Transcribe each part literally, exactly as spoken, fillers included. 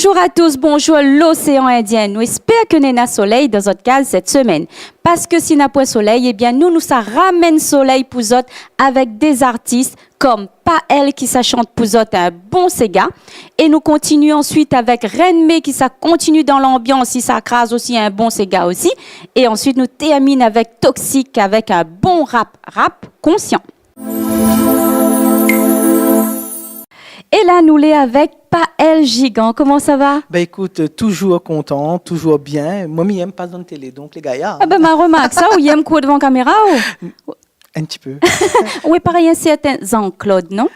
Bonjour à tous, bonjour l'océan Indien. Nou espèr ke néna solèy dan zot kaz sèt semèn. Parske si na poin solèy, ébin nou, nou sa ramenn solèy pou zot avèk dé zartis kom Paël ki sa shant pou zot in bon séga. É nou kontinié ansuit avèk Renmé ki sa kontinié dan lanbians, i sa kraz osi in bon séga osi. É ansuit nou tèrmine avèk Toxic avèk in bon rap, rap konsian. É la nou lé avèk Paël Gigant. Koman sa va ? Bin ékout, toujour kontan, toujour bien. Moin mi yèm pas dan télé, donk lé gayar. Ah bin ma romark sa, ou yèm kour dovan kaméra ou ? In ti pé. Ou lé parèy in sèrtin Jean-Claude, non ?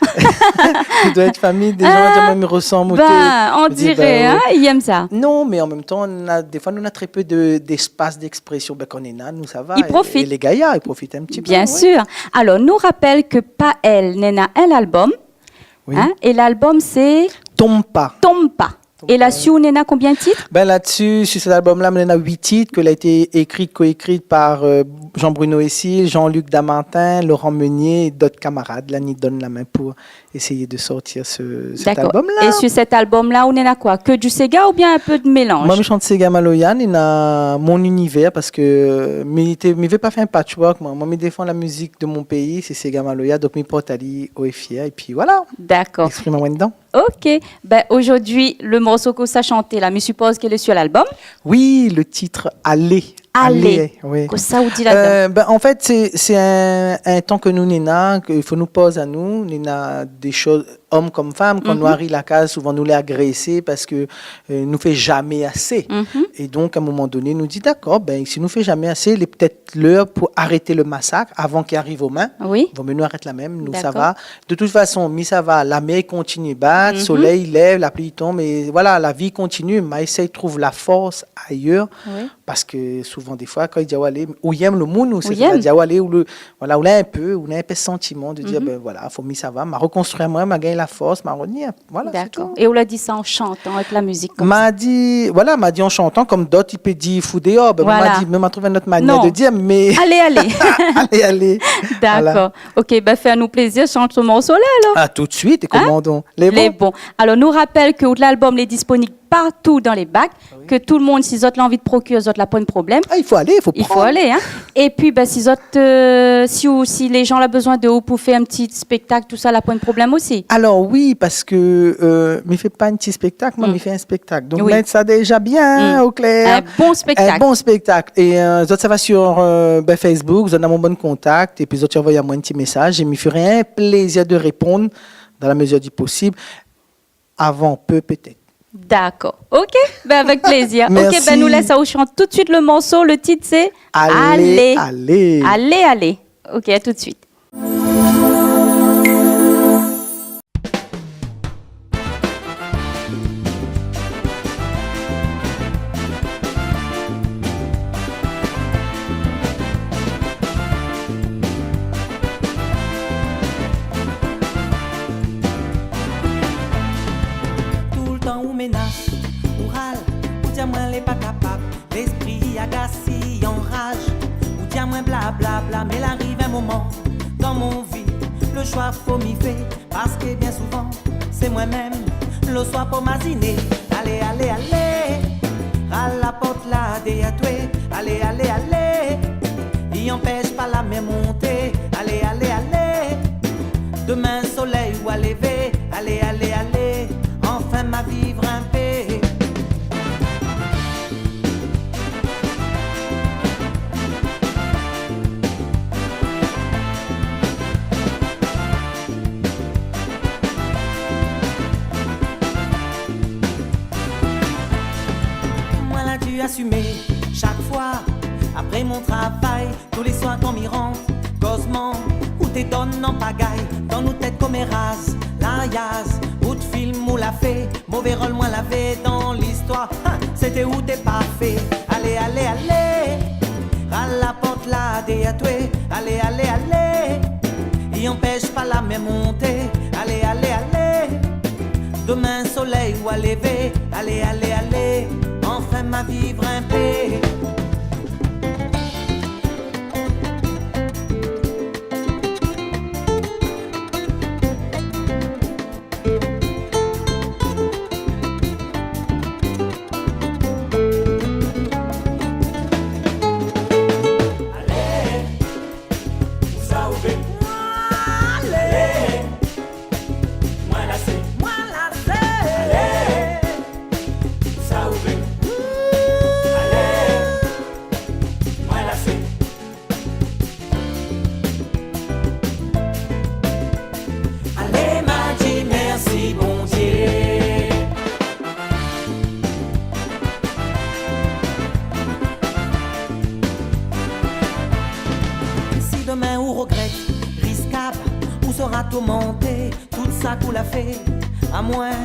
I doi èt fami, dé zan i di amoin mi rosanm ou té. Bin, on diré, bin, oui, hein, i yèm sa. Non, mé an mèm tan, nou na, défoi nou na trè pé de, d'éspas d'èksprésyon. Bin kan néna, nou sa va. I profit. É lé gayar i profit in ti pé, oui. Bien sûr. Alor nou rapèl ke Paël néna in album. Oui. Hein, é l'album sé Tonm pa. Tonm pa. Tonm pa. É la dsi ou néna konbien tit ? Bin la dsi, si sèt album la, néna uit tit ke la été ékri, koékri par, euh, Jean-Bruno Essil, Jean-Luc Damartin, Laurent Meunier é dot kamarad. La ni donn la min pou éséyé de sortir se, sèt album la. D'accord. É si sèt album la ou néna koi ? Ke du séga oubien in pé de mélanz ? Moin mi shant séga maloya, néna mon univèr parske, euh, mi té, mi vé pa fé in patchwork, moin. Moin mi défann la mizik de mon péi, sé séga maloya, donk mi port ali o é fièr, épi voilà. D'accord. Èksprim amoin dedan. OK. Bin zordi le morso ke ou sa shanté la, mi sipoz ke lé sur l'album. Oui, le tit Alé. Alé. Alé, oui. Kosa ou di ladan ? Euh, bin an fèt sé, sé in, in tan ke nou néna, ke fo nou poz anou, néna dé shoz, om kom fanm, kan nou ariv la kaz, souvan nou lé agrésé parske, euh, nou fé jamé asé. Mhm. É donk a in moman doné nou di dakor, bin si nou fé jamé asé, lé pétèt lèr pou arèt le masak avan ki ariv omin. Oui. Vo mié nou arèt la mèm, nou sa va. D'accord. De tout fason, mi sa va, la mèr i kontinié bat, solèy i lèv, la pli i tonm, é voilà, la vi i kontinié. Ma éséy trouv la fors ayèr, oui, parske souvan défoi kan i di aou alé, ou yèm le moun, ou sé, i di aou alé, ou le, voilà, ou la in pé, ou na in pé santiman de dir, bin voilà, fo mi sa va, ma rokonstrui amoin, ma gingn la fors, ma rovnir. Voilà, sé tou. D'accord. É ou la di sa an shantan avèk la mizik konmsa ? Ma di, voilà, ma di an shantan, kom dot i pé di fou déor, bin moin ma di, mé ma trouv in not manièr de dir, mé alé, alé. Alé, alé. Voilà. D'accord. OK, bin fé anou plézir, shant se morso la alor. Ah, tout de suite, é koman donk ? Lé bon. Lé bon. Alor nou rapèl ke out l'album lé disponib partou dan lé bak, ke tout le moun, si zot la anvi de prokir, zot la poin de problèm. Ah, i fo alé, i fo prann. I fo alé, hein. Épi bin si zot, euh, si ou, si lé zan la bezoin de ou pou fé in ti spéktak, tousa, la poin de problèm osi ? Alor oui, parske, euh, mi fé pa in ti spéktak, moin mi fé in spéktak. Donk mèt sa déza bien o klèr. In bon spéktak. In bon spéktak. É, euh, zot sa va sur, euh, bin, Facebook, zot na mon bann kontak, épi zot i anvoy amoin in ti mésaz, é mi fera in plézir de réponn dan la mezir di posib. Avan pé pétèt. D'accord. OK, bin avèk plézir. Merci. OK, bin nou lès aou shant tout de suite le morso. Le tit sé Alé, alé. Alé, alé. OK, à tout de suite. Toultan ou ménas, ou ral, ou di amoin lé pa kapab, léspri agas, i anraz. Ou di amoin bla, bla, bla, mé la ariv in moman dan mon vi, le shoi fo mi fé. Parske bien souvan sé moin mèm le shoi pou maziné. Alé, alé, alé, ral la port la dèyèr toué. Alé, alé, alé, i anpès pa la mèr monté. Alé, alé, alé, domin solèy va lévé. Alé, alé, alé, anfin ma viv in pé. Moin la di asimé shak foi apré mon travay. Tou lé soir kan mi rant, kozman ou té donn an pagay. Dan nou tèt koméraz, layaz, bout film ou la fé, mové rol moin lavé dan listoir. Ha, sété ou té parfé. Alé, alé, alé, ral la port la dèyèr toué. Alé, alé, alé, i anpès pa la mèr monté. Alé, alé, alé, domin solèy va lévé. Alé, alé, alé, anfin ma viv in pé. Rogrèt, riskab, ou sra tourmanté, tout sak ou la fé. Amoin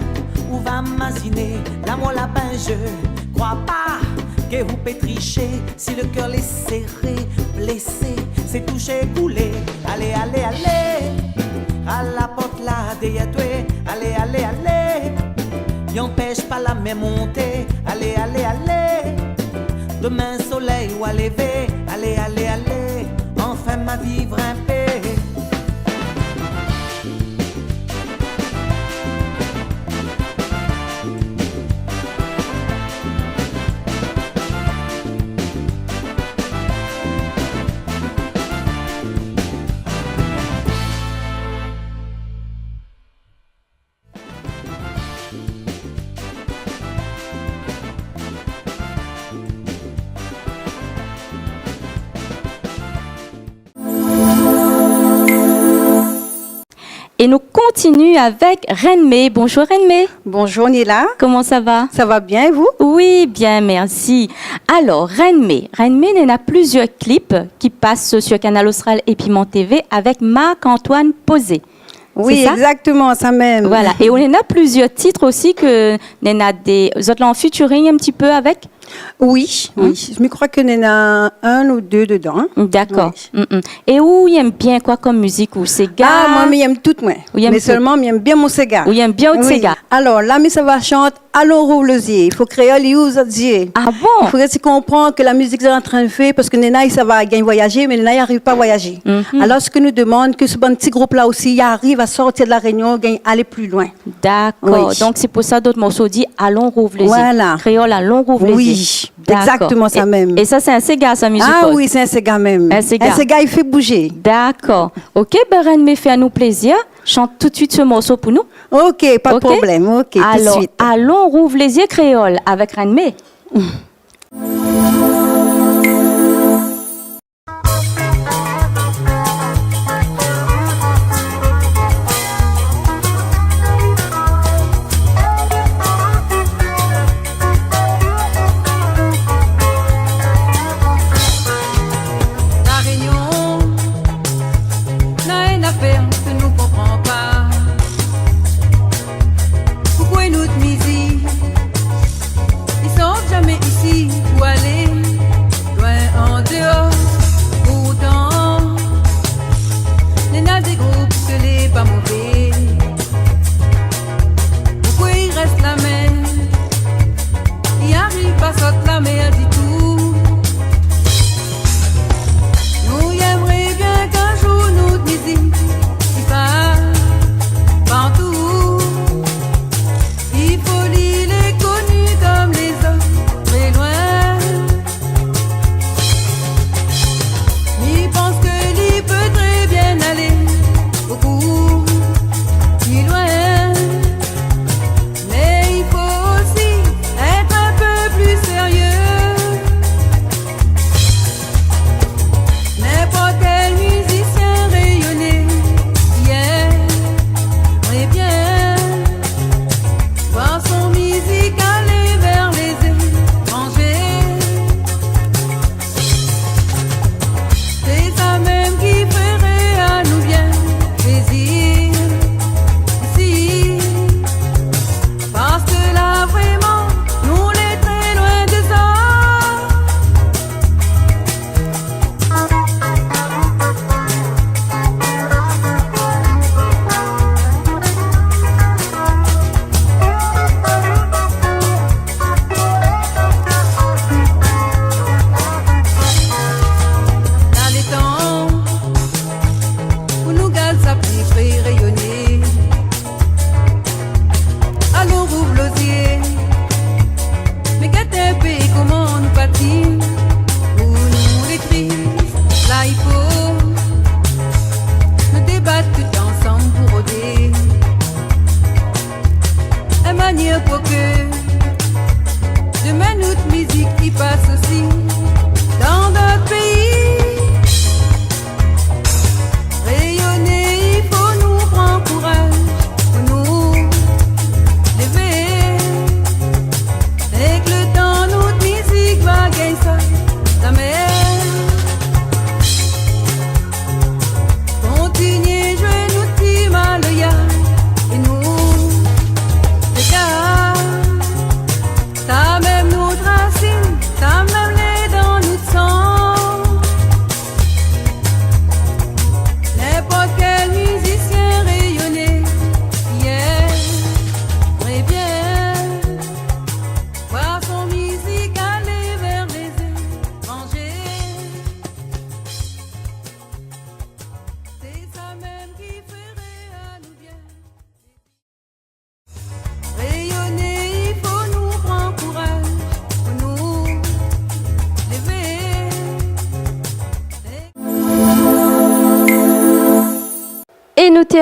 ou va maziné, lamour la pin jeu. Kroi pa ke ou pé trishé, si le kèr lé séré, blésé, sé toushé, koulé. Alé, alé, alé, a la port la dèrièr toué. Alé, alé, alé, i anpèsh pa la mèr monté. Alé, alé, alé, domin solèy ou a lévé. Alé, alé, alé, anfin ma viv in pé. É nou kontinié avèk Renmé. Bonjour Renmé. Bonjour Nila. Koman sa va ? Sa va bien, é vou ? Oui, bien, mèrsi. Alor, Renmé, Renmé, néna plizièr klip ki pas sur Kanal Austral é Piment TV avèk Marc-Antoine Posé. Oui, sé sa ? Exactement, sa mèm. Voilà. É ou néna plizièr tit osi ke néna dé, zot la an featuring in ti pé avèk ? Oui, oui. Mi kroi ke néna inn ou dé dedan, in. Dakor. Oui. Mm, mm. É ou i èm bien koi kom mizik, ou séga ? Ah, moin, mi èm tout, moin. Ou i èm tout. Mé sèlman, mi èm bien mon séga. Ou i èm bien out séga. Oui. Alor, la, mi sava shant Alon rouv lé zié, i fo kréol i ouv zot zié. Ah bon ? I fo ke zot i konpran ke la mizik zot lé antrin fé, parske néna i sava gingn voyazé, mé néna i ariv pa voyazé. Mhm. Alor, sak nou demann, ke se bann ti group la osi i ariv a sortir de La Rényon, gingn alé pli loin. Dakor. Oui. Donk sé pou sa dot morso i di Alon rouv lé zié. Voilà. Kréol, Alon rouv lé zié. Oui, exactement, sa mèm. Dakor. É, é sa sé in séga, sa, mi sipos. Ah oui, sé in séga mèm. In séga. In séga i fé bouzé. Dakor. OK, bin, Renmé, fé anou plézir. Shant tout suit se morso pou nou. OK, pa de problèm. OK, tout suit. Alor, Alon rouv lé zié kréol avèk Renmé. La Rényon, na in nafèr ke nou konpran pa. Poukosa nout mizik i sort zamé isi pou alé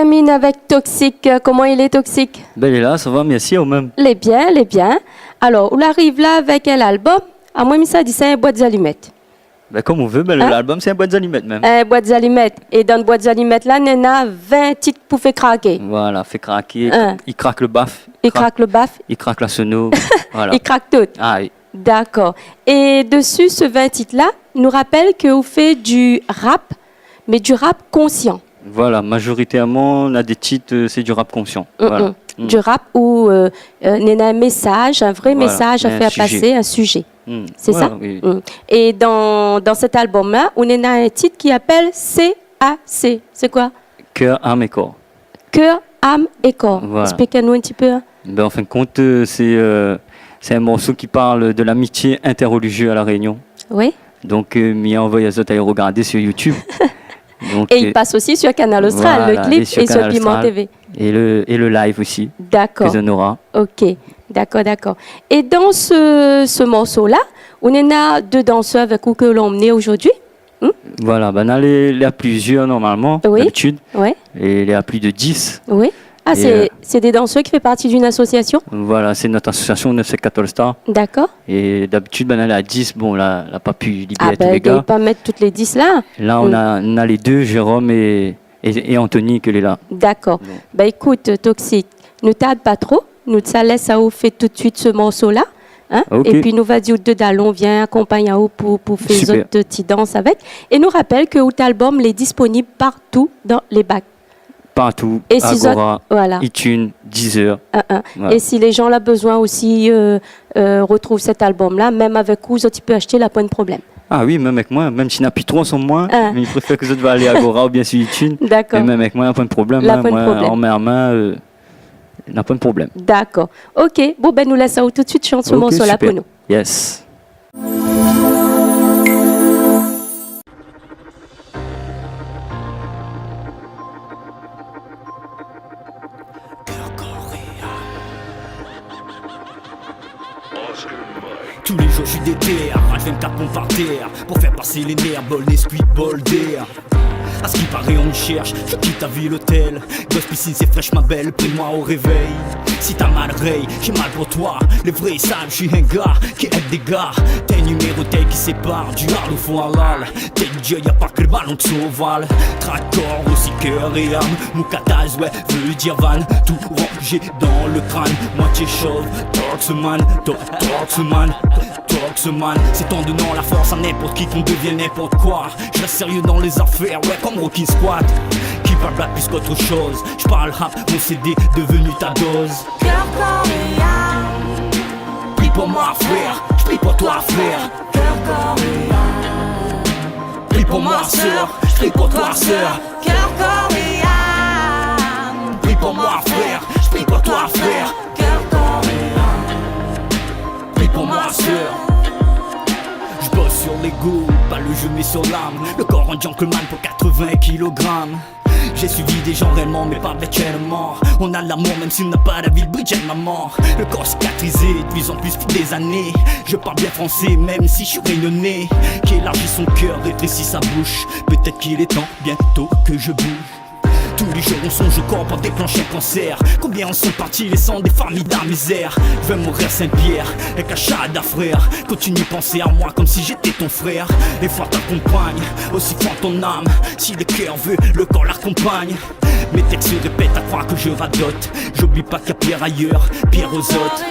Termine avèk Toxic. Koman i lé, Toxic ? Bin, lé la, sa va, mèrsi, ou mèm ? Lé bien, lé bien. Alor, ou la ariv la avèk in album. Amoin, mi sa di sa in boit zalimèt. Bin, konm ou vé, bin, Hein ? Lalbum, sé in boit zalimèt mèm. In boit zalimèt. É dan boit zalimèt la, néna vin tit pou fé kraké. Voilà, fé kraké, Hein. I krak le baf. I krak le baf. I krak la sono. Voilà. I krak tout. Ah oui. Dakor. É desi se vin tit la, nou rapèl ke ou fé du rap, mé du rap konsian. Voilà, majoritèrman, na dé tit, euh, sé du rap konsian. Mm, Voilà. mm. Mm. Du rap ou, euh, euh, néna in mésaz, in vré Voilà, mésaz a in fé sizé. pasé, in sizé. Mm. Sé Voilà, sa ? oui, oui. Mm. É dan, dan sèt album la, ou néna in tit ki apèl C A C. Sé koi ? Kèr, am é kor. Kèr, am é kor. Voilà. Esplik anou in ti pé, hein. Bin, an fin de kont, euh, sé, euh, sé in morso ki parl de lamitié intèrrelizié a La Rényon. Oui. Donk, euh, mi anvoy azot alé rogardé sur YouTube. Donk, É i euh, pas osi sur Kanal Austral, voilà, le clip, lé sur é sur Kanal Piment Austral. T V. É le, é le live osi, Dakor. ke zot nora. Ok, dakor, dakor. É dan se, se morso la, ou néna dé dansèr avèk ou ke ou la amenn zordi ? Hmm ? Voilà, bin, na lé, lé a plizièr normalman, Oui. dabitid. Ouais. É lé a plis de dis. Oui. Ah, É, sé, euh, sé dé dansèr ki fé parti d'une association ? Voilà, sé nout asosiasion nèf sèt katorz Star. Dakor. É dabitid, bin, na lé a dis, bon, la, la pa pu libèr Ah tout bin, lé gars. i pé pa mèt tout lé dis la. La, Hmm. na, na lé dé, Jérôme é, é, é Anthony, ke lé la. Dakor. Bon. Bin, ékout, Toxic, nou tard pa tro. Nou sa lès aou fé tout suit se morso la, hein ? Ok. É pi nou va di out dé dalon vien akonpagn aou pou, pou fé Super. zot ti dans avèk. É nou rapèl ke out album lé disponib partou dan lé bak. Partou, É si zot, Agora, voilà. iTunes, Deezer. Hein, hein. Voilà. É si lé jan la bezoin osi, euh, euh, retrouv sèt album la, mèm avèk ou, zot i pé ashté, la poin problèm. Ah oui, mèm avèk moin, mèm si na pi tro ansanm moin, Hein. mé mi préfèr ke zot va alé Agora oubien sur iTunes. Dakor. Mé mèm avèk moin, na poin problèm, La hein, poin moin, problèm. an min a min, euh, Na poin problèm. Dakor. Ok. Bon, bin, nou lès aou tout suit shant se Ok, morso la super. pou nou. Yes. Tous les jours, je suis déter, H vingt-quatre pompe par terre, pour faire passer les nerfs, bol, Nesquik, bol d'air. À ce qui paraît, on me cherche, je quitte ta ville hôtel. Gosse piscine, c'est fraîche, ma belle, prie-moi au réveil. Si t'as mal réy, j'ai mal pour toi. Les vrais savent, je suis un gars qui aide des gars. T'es un numéro tel qui sépare du hard au faux halal. T'es Dieu, y a pas que le ballon de Soval. Tracor aussi, cœur et âme. Moukataz, ouais, veut dire van. Tout rangé dans le crâne. Moitié chauve, Toxman. To-, Toxman. Toxman, c'est en donnant la force à n'importe qui qu'on devient n'importe quoi. Je reste sérieux dans les affaires, ouais, comme Rocky Squad. Qui parle blague plus qu'autre chose. Je parle rap, mon C D devenu ta dose. Cœur, corps et âme. Prie pour moi, frère. Je prie pour toi, frère. Cœur, corps et âme. Prie pour moi, sœur. Je prie pour toi, sœur. Cœur, corps et âme. Prie pour moi, frère. Je prie pour toi, frère. Cœur, corps et âme. Prie pour moi, sœur. Je bosse sur l'ego, pas le je mets sur l'âme. Le corps en gentleman pour quatre-vingts kilogrammes. J'ai suivi des gens réellement, mais pas virtuellement. On a l'amour, même si on n'a pas la vie de Bridget, maman. Le corps cicatrisé, de plus en plus, depuis des années. Je parle bien français, même si je suis réunionnais. Qui élargit son cœur, rétrécit sa bouche. Peut-être qu'il est temps bientôt que je bouge. Tous les jours on songe au corps pour déclencher un cancer. Combien en sont partis laissant des familles dans la misère. Je vais mourir Saint-Pierre, avec un shahada frère. Continue penser à moi comme si j'étais ton frère. Et foi t'accompagne, aussi foi ton âme. Si le cœur veut, le corps l'accompagne. Mes textes se répètent à croire que je radote. J'oublie pas qu'il y a pire ailleurs, pire aux autres.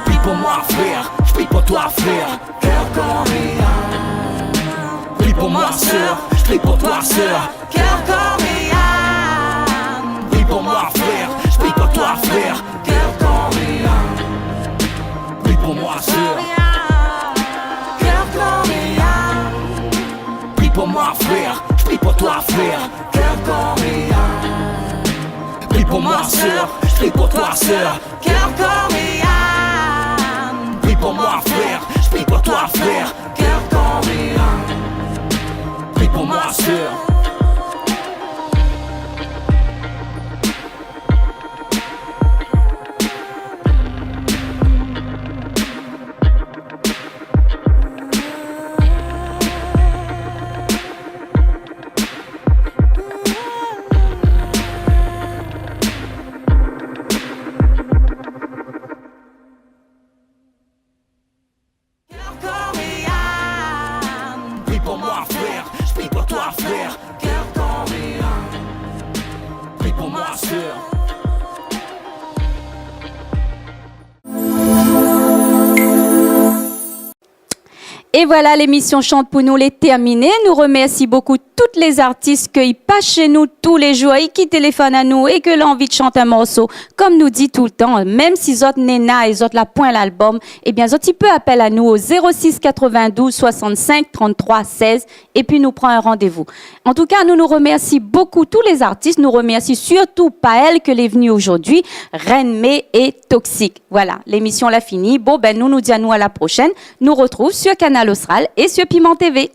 Prie pour moi frère, je prie pour toi frère. Cœur, corps et âme. Prie pour moi, sœur, je prie pour toi, sœur. Cœur, corps et âme. Prie pour moi, frère, je prie pour toi, frère. Cœur, corps et âme. Prie pour moi, sœur. Cœur, corps et âme. Prie pour moi, frère, je prie pour toi, frère. Cœur, corps et âme. Prie pour moi, sœur, je prie pour toi, sœur. Cœur, corps et âme. Prie pour moi, frère, je prie pour toi, frère. Cœur, corps et âme. Prie pour moi, sœur. É voilà, lémisyon Chante pou nou lé tèrminé. Nou remèrsi bokou tout lé zartis ke i pas shé nou tou lé zour é ki téléfone anou é ke la anvi shant in morso. Kom nou di toultan, mèm si zot néna é zot la poin lalbom, ébyin, zot i pé apèl anou o zéro sis katrovin-douz soisann-sink trant-troi sèz, épi nou pran in randévou. An tou ka, nou nou remèrsi bokou tou lé zartis. Nou remèrsi sirtou Paël ke lé vni ojourdui, Reine May é Toxic. Voilà, lémisyon la fini. Bon, bin, nou, nou di anou a la proshèn. Nou retrouv sur Kanal Austral é sur Piment TV.